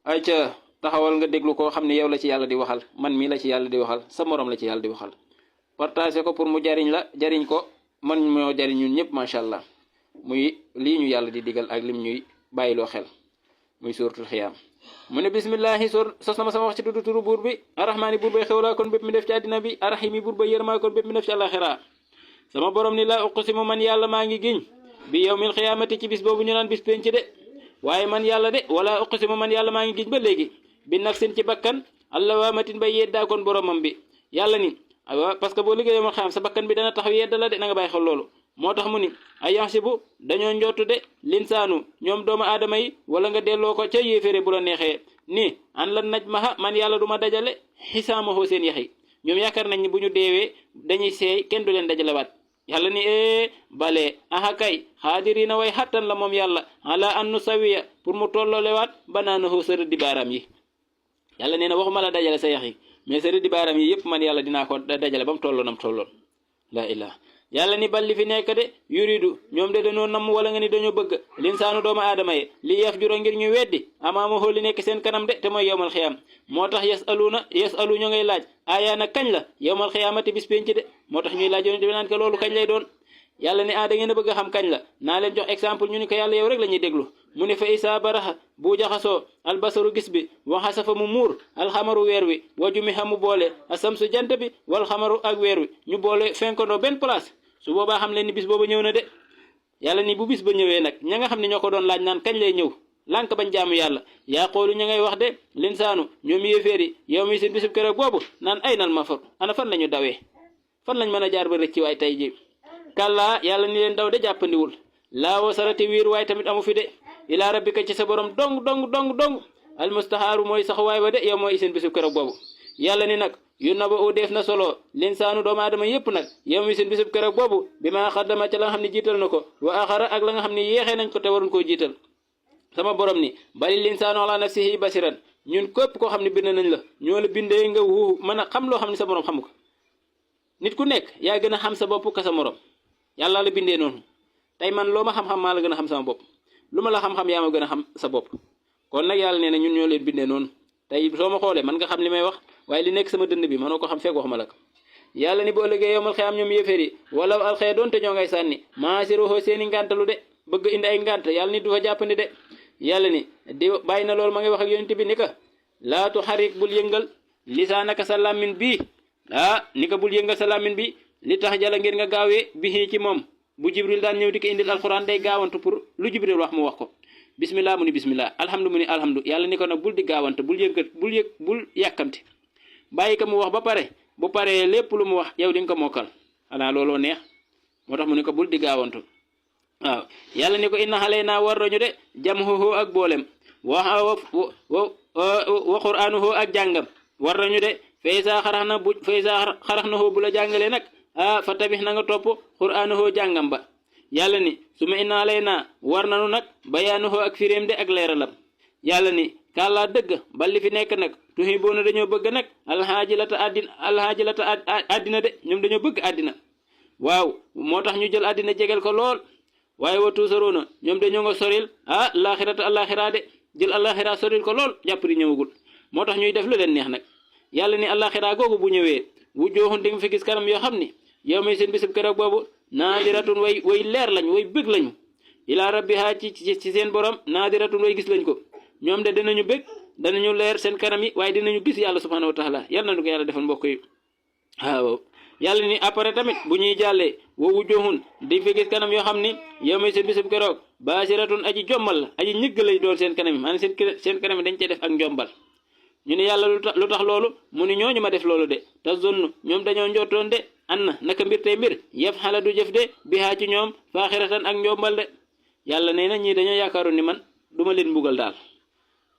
ayca taxawal nga déglu koo xam ne yow la ci yàlla di waxal man mii la ci yàlla di waxal sa morom la ci yàlla di waxal partagé ko pour mu jariñ la jariñ ko man moo jariñ ñun ñëpp macha allah muy lii ñu yàlla di digal ak lim ñuy bàyyiloo xel muy suuratul xiyaam mu ne bismillahi sos na ma sama wax ci tuddu turu buur bi arrahmaani buur bay xewlaa kon bépp mi def ci àddina bi arrahimi buur bay yërmaa kon bépp mi def ci àllaxira sama borom ni la uqsimu man yàlla maa ngi giñ bi yawmil xiyaamati ci bis boobu ñu naan bis penc de waaye man yàlla de wala uqsimu man yàlla maa ngi giñ ba léegi bi nafsin ci bakkan allawaamatin bay yeddaa kon boromam bi yàlla ni parce que boo liggéey yawmal xiyaam sa bakkan bi dana taxaw yedda la de na nga bàyyi xel loolu moo tax mu ni ay yaxsibu dañoo njottu de linsaanu ñoom doomu aadama yi wala nga delloo ko ca yéefére bu la neexee ni an lan naj maha man yàlla du ma dajale xisaamahoo seen yax yi ñoom yaakaar nañ ni bu ñu deewee dañuy seey kenn du leen dajalewaat yàlla ni bale aha kay xaadirina way xattan la moom yàlla ala an nu sawiya pour mu tolloolewaat banaanahoo sa rëddi baaraam yi yàlla nee na waxuma la dajale sa yax yi mais sa rëddi baaraam yi yëpp man yàlla dinaa ko dajale ba mu tolloonam tolloon la ilaha yàlla ni bal li fi nekk de yuridu ñoom de dañoo namm wala nga ni dañoo bëgg linsaanu doomu aadama yi li yaf juro ngir ñu weddi amaama xool li nekk seen kanam de te mooy yowmal xiyaam moo tax yasalu ñu ngay laaj ayaana kañ la yowmal xiyaamati bis penc de moo tax ñuy laaj yonent bi naan ko loolu kañ lay doon yàlla ni da ngeen a bëgg a xam kañ la naa leen jox exemple ñu ni ko yàlla yow rek la ñuy déglu mu ne fa isaa baraxa bu jaxasoo albasaru gis bi waxasafa mu muur alxamaru weer wi wajumi xamu boole asamsu jant bi wal xamaru ak weer wi ñu boole fenkandoo benn place su boobaa xam leen ni bis booba ñëw na de yàlla ni bu bis ba ñëwee nag ña nga xam ne ñoo ko doon laaj naan kañ lay ñëw lànk bañ jaamu yàlla yaa xoolu ña ngay wax de linsaanu ñoom yéeféer yi yow mi seen bisub keroog boobu naan ay nal ma far ana fan la ñu dawee fan lañ mën a jaar ba rëcc waay tey ji kàllaa yàlla ni leen daw de jàppandiwul laawoo sarati wiir waay tamit amu fi de ilaa rabbika ci sa borom dong almustahaaru mooy saxuwaay ba de yow mooy seen bisub keroog boobu yàlla ni nag yu na ba u def na solo linsaanu doomu aadama yépp nag yow mi seen bisub keroog boobu bi maa xaddama ca la nga xam ne jiital na ko wa axara ak la nga xam ne yéexee nañ ko te waruñ koo jiital sama borom ni bali linsaanu ala nafsihi basiran ñun képp koo xam ne bind nañ la ñoo la bindee nga mën a xam loo xam ne sa borom xamu ko nit ku nekk yaa gën a xam sa bopp ka sa morom yàlla la bindee noonu tey man loo ma xam-xam maa la gën a xam sama bopp lu ma la xam-xam yaa ma gën a xam sa bopp kon nag yàlla nee na ñun ñoo leen bindee noonu tey soo ma xoolee man nga xam li may wax waaye li nekk sama dënd bi mënoo ko xam fekk waxuma la ko yàlla ni bu ëllëgee yowmal xiyaam ñoom yéeféer yi wala alxee doonte ñoo ngay sànni maasiroxoo seeni ngàntalu de bëgg indi ay ngànt yàlla ni du fa jàppandi de yàlla ni di bàyyi na loolu ma ngi wax ak yonent bi ni ka laatu xarik bul yëngal lisaanaka sa làmmin bii ni ka bul yëngal sa làmmin bi li tax jala ngir nga gaawee bi ci moom bu jibril daan ñëw di ko indil alxuraan day gaawantu pour lu jibril wax mu wax ko bismillah mu ni bismillah alhamdu mu ni alhamdu yàlla ni ko nag bul di gaawante bul yàkkamti bàyyi ko mu wax ba pare bu paree lépp lu mu wax yow di nga ko mokkal xanaa looloo neex moo tax mu ni ko bul di gaawantu waaw yàlla ni ko inna xaleynaa war nañu de jamhuhu ak boolem wa qur'aanuhu ak jàngam war nañu de faysa xarax na bu la jàngalee nag fa tabix na nga topp qur'aanuhu jàngam ba yàlla ni suma inna xaleynaa war nañu nag bayaanuhu ak firéem de ak leeralam yàlla ni kàllaa dëgg balli fi nekk nag tuhibuuna dañoo bëgg nag alxaajilata àddina de ñoom dañoo bëgg àddina waaw moo tax ñu jël àddina jegel ko lool waaye wa tuusaroona ñoom dañoo nga soril laaxirata àllaaxira de jël àllaaxira soril ko lool jàpp di ñëwagul moo tax ñuy def lu leen neex nag yàlla ni àllaaxira googu bu ñëwee wu jooxun di nga fi gis kanam yoo xam ni yow may seen bisub keroog boobu naadiratun way leer lañ way bëgg lañu ilaa rabbiha ci seen borom naadiratun way gis lañ ko ñoom de dinañu bëgg danañu leer seen kanam yi waaye dinañu gis yàlla subhanahu wa taala yàlla na nu ko yàlla defal mbokk yi waaw yàlla ni après tamit bu ñuy jàllee woowu joxun di fi gis kanam yoo xam ni yow may seen bisub keroog baasiratun aji jommal la aji ñëgg lay doon seen kanam yi maanaam seen kanam yi dañ cee def ak njombal ñu ne yàlla lu tax loolu mu ni ñooñu ma def loolu de te zonn ñoom dañoo njottoon de an naka mbir tey mbir yëf xala du jëf de bihaa ci ñoom faaxiratan ak njombal de yàlla nee na ñii dañoo yaakaaroon ni man duma leen mbugal daal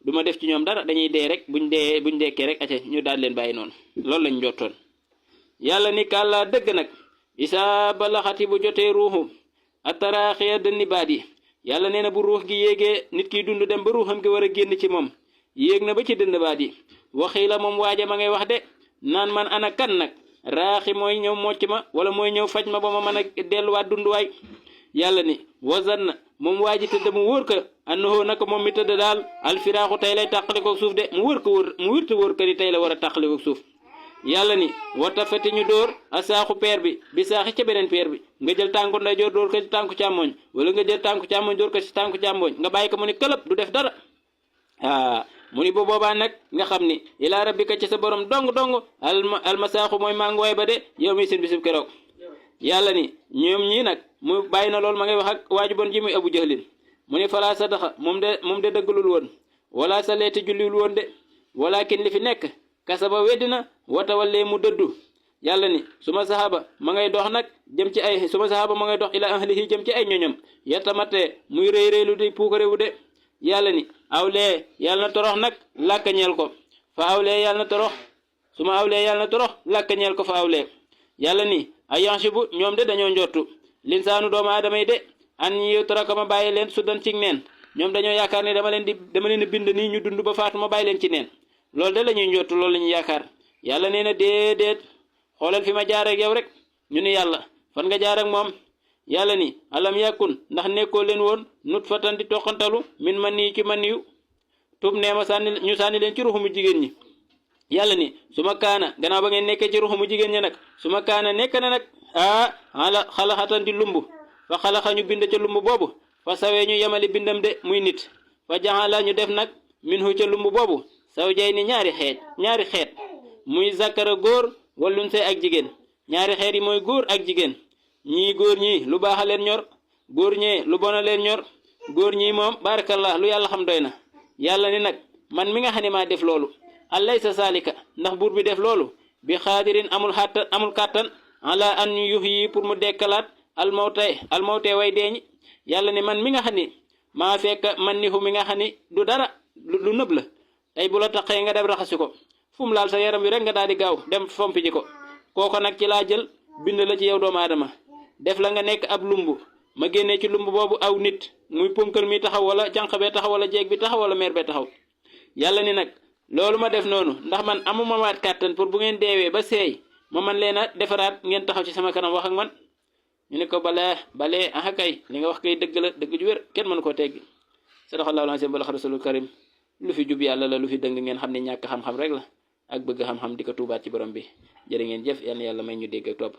duma def ci ñoom dara dañuy dee rek buñ dekkee rek acca ñu daal leen bàyyi noonu loolu lañ njottoon yàlla ni kàllaa dëgg nag isaa balaxati bu jotee ruuxu attaraaxiya dënni baat yi yàlla nee na bu ruux gi yéegee nit kiy dund dem ba ruuxam gi war a génn ci moom yéeg na ba ci dënn baat yi waxii la moom waaja ma ngay wax de naan man ana kan nag raaxi mooy ñëw mocc ma wala mooy ñëw faj ma ba ma mën a delluwaat dunduwaay yàlla ni wazanna moom waa ji tëdd mu wóor ko annahu naka moom mi tëdd daal alfiraaxu tey lay tàqalikoog suuf de mu wóor ko ni tey la war a tàqalikoog suuf yàlla ni watafati ñu dóor a saaxu peer bi saaxi ca beneen peer bi nga jël tànku ndeyjoor dóor ko ci tànku càmmooñ wala nga jël tànku càmmooñ dóor ko ci tànku càmmooñ nga bàyyi ko mu ni këlëb du def dara mu ni bu boobaa nag nga xam ni ilaa rabbika ci sa borom dong almasaaxu mooy màngooy ba de yow mi seen bisub keroog yàlla ni ñoom ñii nag mu bàyyi na loolu ma ngay wax ak waaju bon ji muy abu jahlin mu ni falaa sadaxa moom de dëggalul woon wala sa leeti julliwul woon de walakin li fi nekk kasaba weddina watawallee mu dëddu yàlla ni suma saxaaba ma ngay dox nag jëm ci ay suma saxaaba ma ngay dox ila ahlihi jëm ci ay ñoñam yatamatee muy rëy rëylu di puukarewu de yàlla ni awlee yàlla na torox nag làkka ñeel ko fa awlee yàlla na torox suma awlee yàlla na torox làkka ñeel ko fa awlee yàlla ni ay yansibu ñoom de dañoo njortu linsaanu doomu aadama yi de an yu taraka ma bàyyi leen suddan ci neen ñoom dañoo yaakaar ne dama leen di bind nii ñu dund ba faatu ma bàyyi leen ci neen loolu de la ñuy njortu loolu la ñuy yaakaar yàlla nee na déedéet xoolal fi ma jaar ak yow rek ñu ni yàlla fan nga jaar ak moom yàlla ni alam yakun ndax nekkoo leen woon nut fatan di toqantalu min man nii ci man yu tub nee ma ñu sànni leen ci ruxumu jigéen ñi yàlla ni su ma kaana gannaaw ba ngeen nekkee ci ruxumu jigéen ñi nag su ma kaana nekk na nag xalaxatan di lumb fa xalaxa ñu bind ca lumb boobu fa sawee ñu yemali bindam de muy nit fa jaxala ñu def nag minhu ca lumb boobu saw jay ni ñaari xeet muy zakara góor wallun say ak jigéen ñaari xeet yi mooy góor ak jigéen ñii góor ñii lu baax a leen ñor góor ñee lu bon a leen ñor góor ñii moom barakallah lu yàlla xam doy na yàlla ni nag man mi nga xam ne maa def loolu alaysa salika ndax buur bi def loolu bi xaadirin amul kàttan ala an yuhyi pour mu dekkalaat almawte way deeñi yàlla ni man mi nga xam ni maa fekk man ni hu mi nga xam ni du dara lu nëb la tey bu la taxee nga dem raxasi ko fu mu laal sa yaram wi rek nga daal di gaaw dem fompi ji ko kooko nag ci laa jël bind la ci yow doomu aadama def la nga nekk ab lumb ma génnee ci lumb boobu aw nit muy ponkal mi taxaw wala jànq bee taxaw wala jeeg bi taxaw wala meer bee taxaw yàlla ni nag loolu ma def noonu ndax man amuma waat kàttan pour bu ngeen deewee ba seey ma man leen a defaraat ngeen taxaw ci sama kanam wax ak man ñu ne ko balee aha kay li nga wax kay dëgg la dëgg ju wér kenn mënu koo teggi sadaqallahu al-azim balax rasulul karim lu fi jub yàlla la lu fi dëng ngeen xam ne ñàkk xam-xam rek la ak bëgg xam-xam di ko tuubaat ci borom bi jërë ngeen jëf yal na yàlla may ñu dégg ak topp